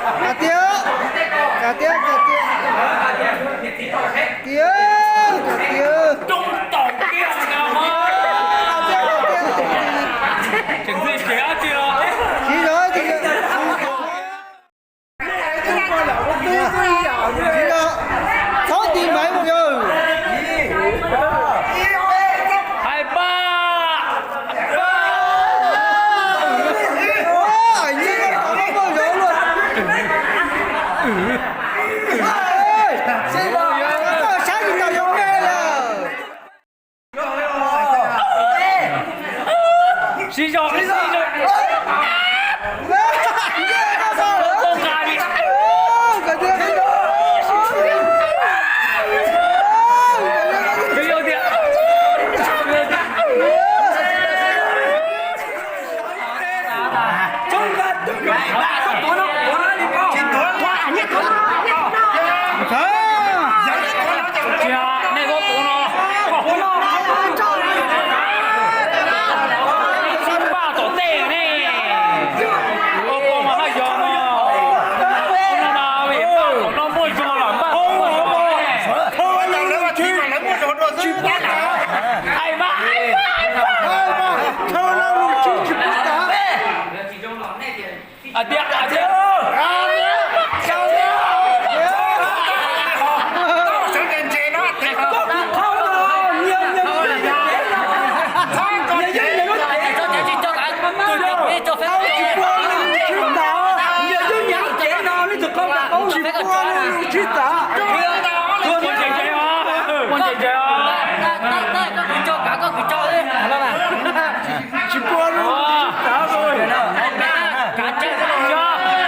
Tiag, tiag, tiag, tiag, tiag, tiag, tiag, tiag, tiag, tsis zog, tsis zog, txhob tiv maiv mus yog. Hais pab. Saib tsis tau yog npe lawm. Siv zog, siv zog. Nej koj tuav no, npaj tom tej ne. Ua koj mas haj yog no. Ua no mas npaj tom no muaj zog los npaj tom muaj zog. Hais mas, hais mas. Hais tias, hais tias. Tsis pub lub tsis tas. Ua ntses ntses os, ua ntses ntses os. Tsis pub lub tsis tas.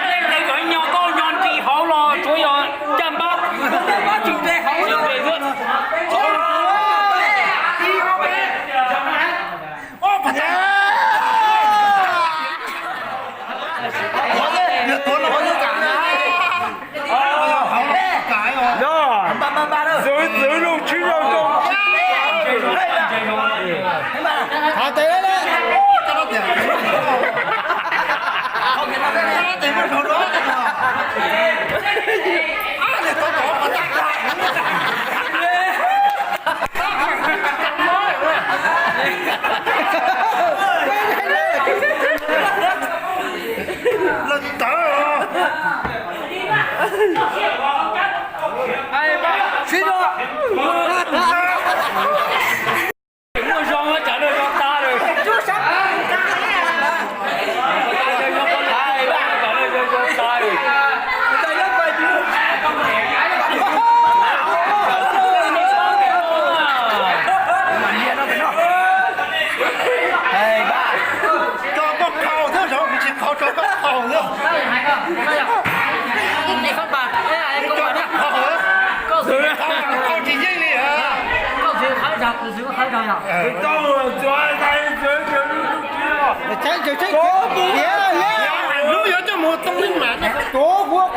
Leej twg kom nyo koj nyo nti hauv los tsuav yog caj npab. Yog, txwv txwv zoo tsis zoo zoo. Thov tes. Los tawv. Sib no. Muaj zog mas tsam no zog tag lawm. Tso koj qhau xwb, tsis qhau tso koj qhau xwb. Tsis yeej li. Hnub yuav coj mus too li mas. Koj qhau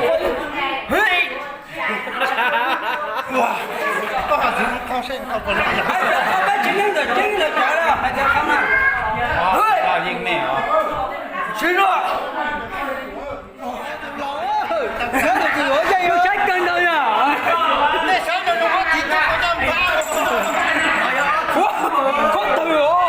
xwb, qhau seb qhau puas zoo. Yeej me os. Saib kawg ntawd yog. Koj tawg os.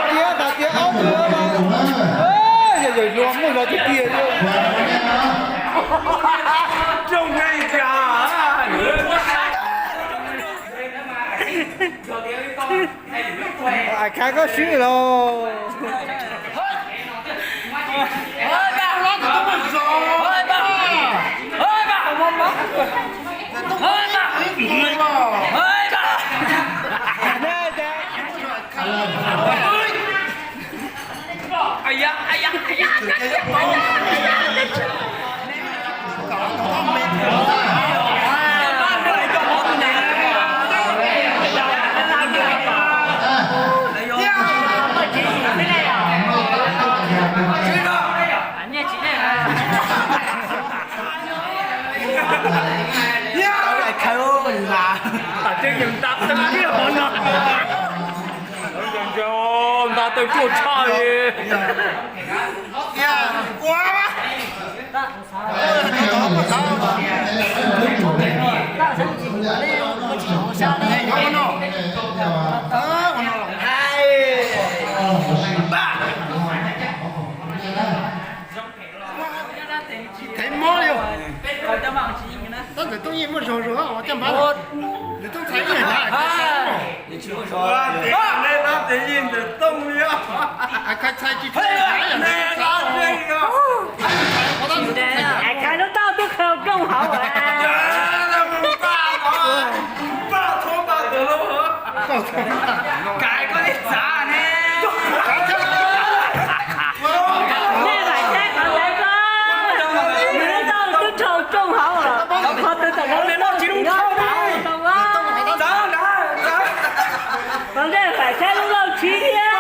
Tias, tias ob, yog yawg hluas muaj zog tiag tiag. Rooj nqeeb tiag. Ais Khaiv koj swb los. Tam tseeb yus nta tawg kiag hov no. Nta tawg ruaj tshaj li. Thev mob li. Tab ntawm Tooj Yij muaj zog zog caj npab. Ntawm Tooj Txhais ib yam. Ntawm Tooj li. Ais Khaiv lub taub tuaj khaws rooj hauv. Kais koj li txav ne. Nej lam saib qhov ntawd koj, nws lub taub twb rhaus rooj hauv, qhov twg tam no tsis lub tau tau. Qhov nej lam saib lub lauj tshib thiab.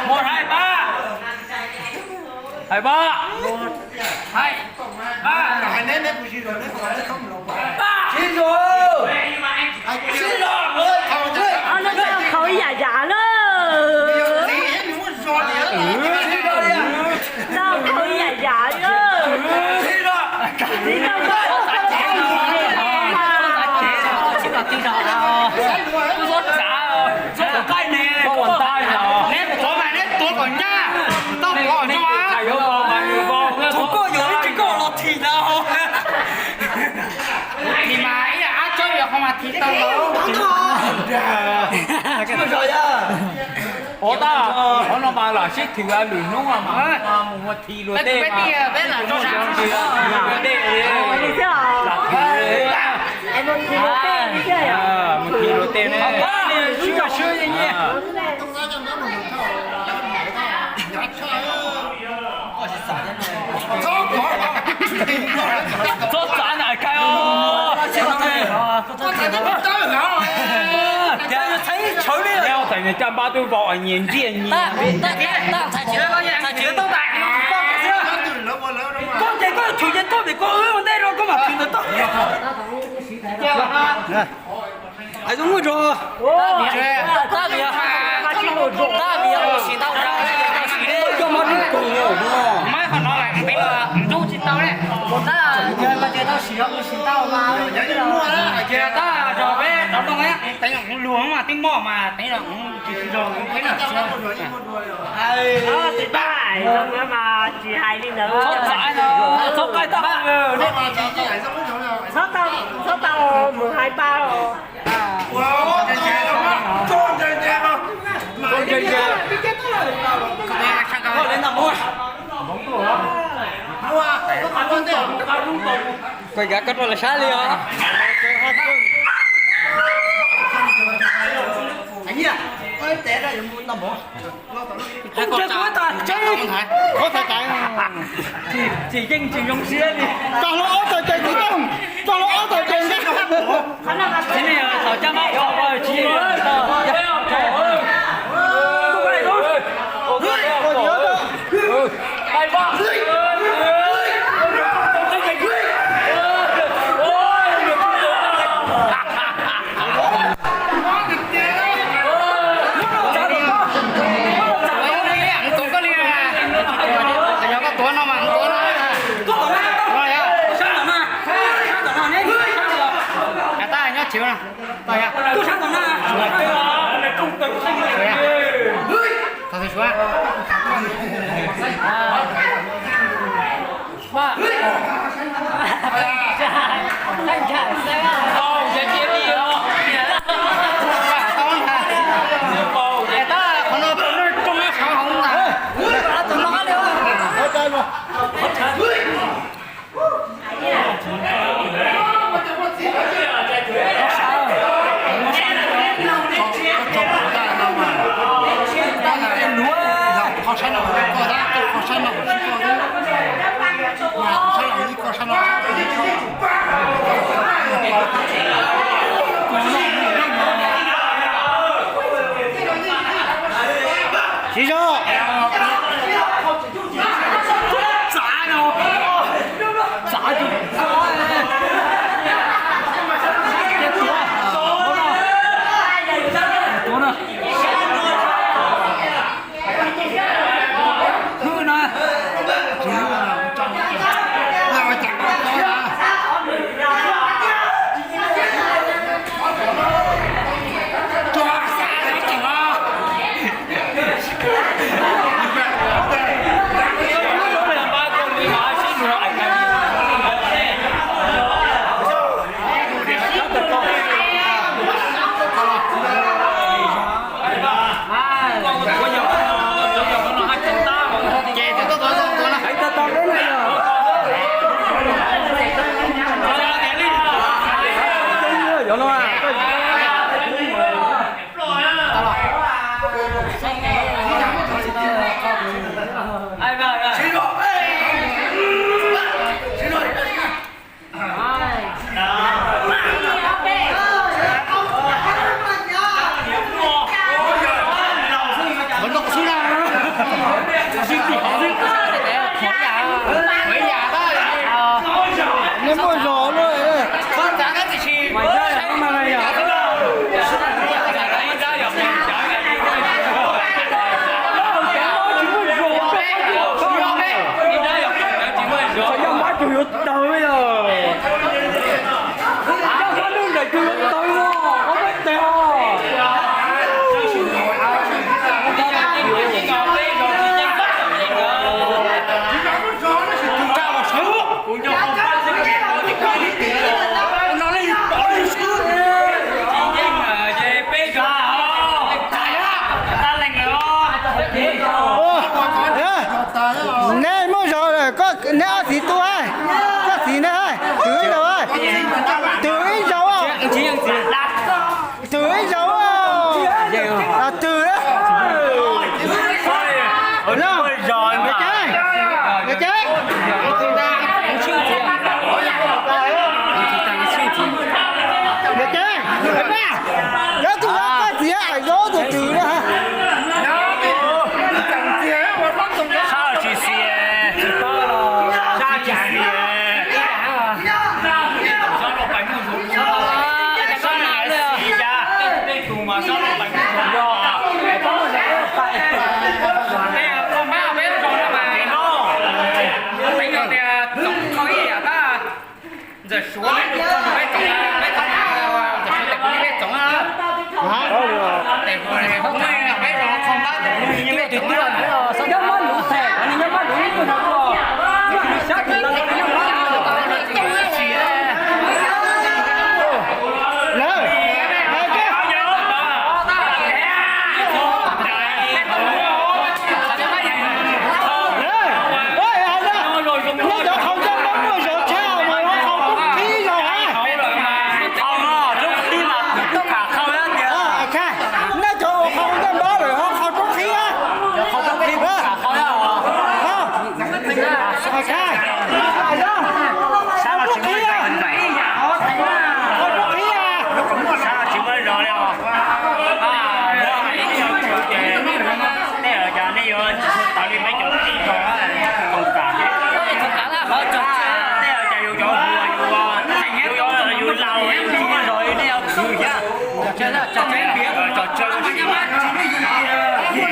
Mus hais pab, hais pab, hais pab, sib zog, sib zog, khaus ib yam yam lawm. Khaus ib yam yam lawm. Neb tuav mas neb tuav kom ncaj, tau pom tso. Thaum koj yuav ib tsis koj los thim ntag. Thim mas ib yam ab tsob yog qhov mas thim tau los. Ua tab, qhov no mas lam sib thim lwm hnub mas mus ua thim luag tej mas. Mus thim luag tej ne. Txhob txav na Kais os. Tias txhais ib tshawv li. Caj npab twb vau nyias ntiaj nyias. Koj ces koj tshum ces koj vim koj wb ua ntej rau koj mam thim ntawd tau. Hais zoo muaj zog. Tab vim, tab vim sim tau, coj mob rau koog. Mab qhov no mas peb los ntub tsis tau ne. Tab, tab zog peb rov noj, teev luag mas tib moj mas teev los tsis zog peb na. Tsis hais li ntawd. Txhob qaij tab, txhob tau mus hais pa os. Koj ncav koj rau lawv sab li os. Tsis yeej tsis zoo siab li. Koj hluas ob tawm ces tsis tau, koj hluas ob tawm ces nqe. Tsis tau, tsis tau. Tuav koj li, yog koj tuav no mas tuav no. Xyov na, tau yog. Tau xyov. Qhov saib no koj, qhov saib no sib koj, qhov saib no ib koj saib no. Siv zog. Txav no. Txav tus. Tuav no. Hwj no. Nej muaj zog luaj. Yog mab tug yuav tawg yog. Yog mab lwj nraim tug yuav tawg los ob peb teg os. Neb muaj zog lawm, neb ob txiv tub, koj txiv neb, twv ib zaug, twv ib zaug, twv ib zaug, twv. Nyob tus koj txiv, nyob tus twv na. Sab tsis xiam, sab tsis xiam. Ntxawm Suav peb tsoom, peb tsoom, ntxawm Suav tes kuv li peb tsoom na. Nyob mab luv, nyob mab luv, nyob mab luv. Nej cov uas qhov ncaj npab lawm ho qhov roob qhib. Qhov roob qhib. Qhov roob qhib. Tej cov nej yuav tsis tau li peb cov tib ko, koom tas. Tej cov yus cov hluas yus, yus laus yus tsis muaj zog li nej yuav khwv thiab. Tso tseg. Qhov roob lawv qhib.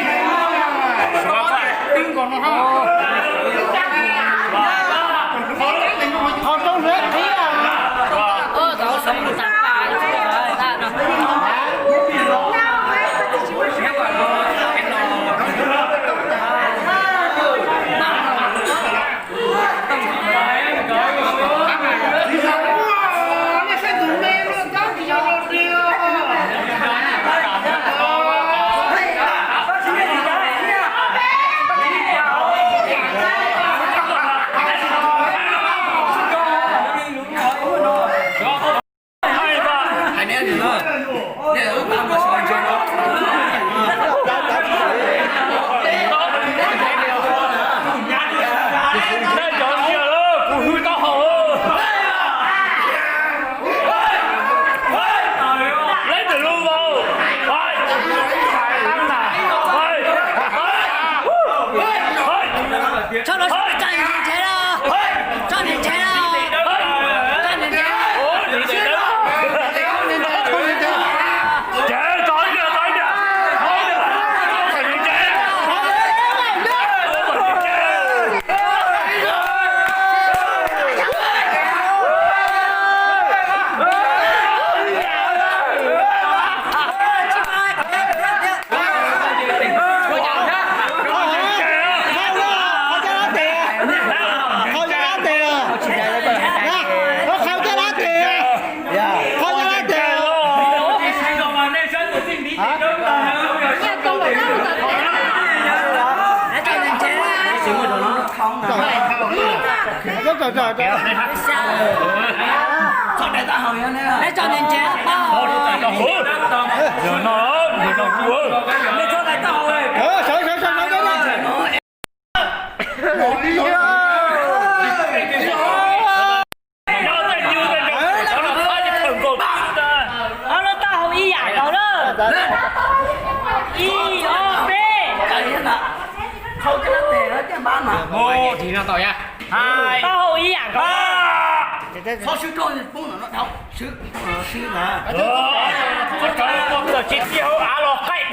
Txhob daim taub hau, neb tso daim taub hau. Ob lub taub hau ib yam nkaus na. Ib, ob, peb. Taub hau ib yam nkaus. Tsis tij hauv av los qaij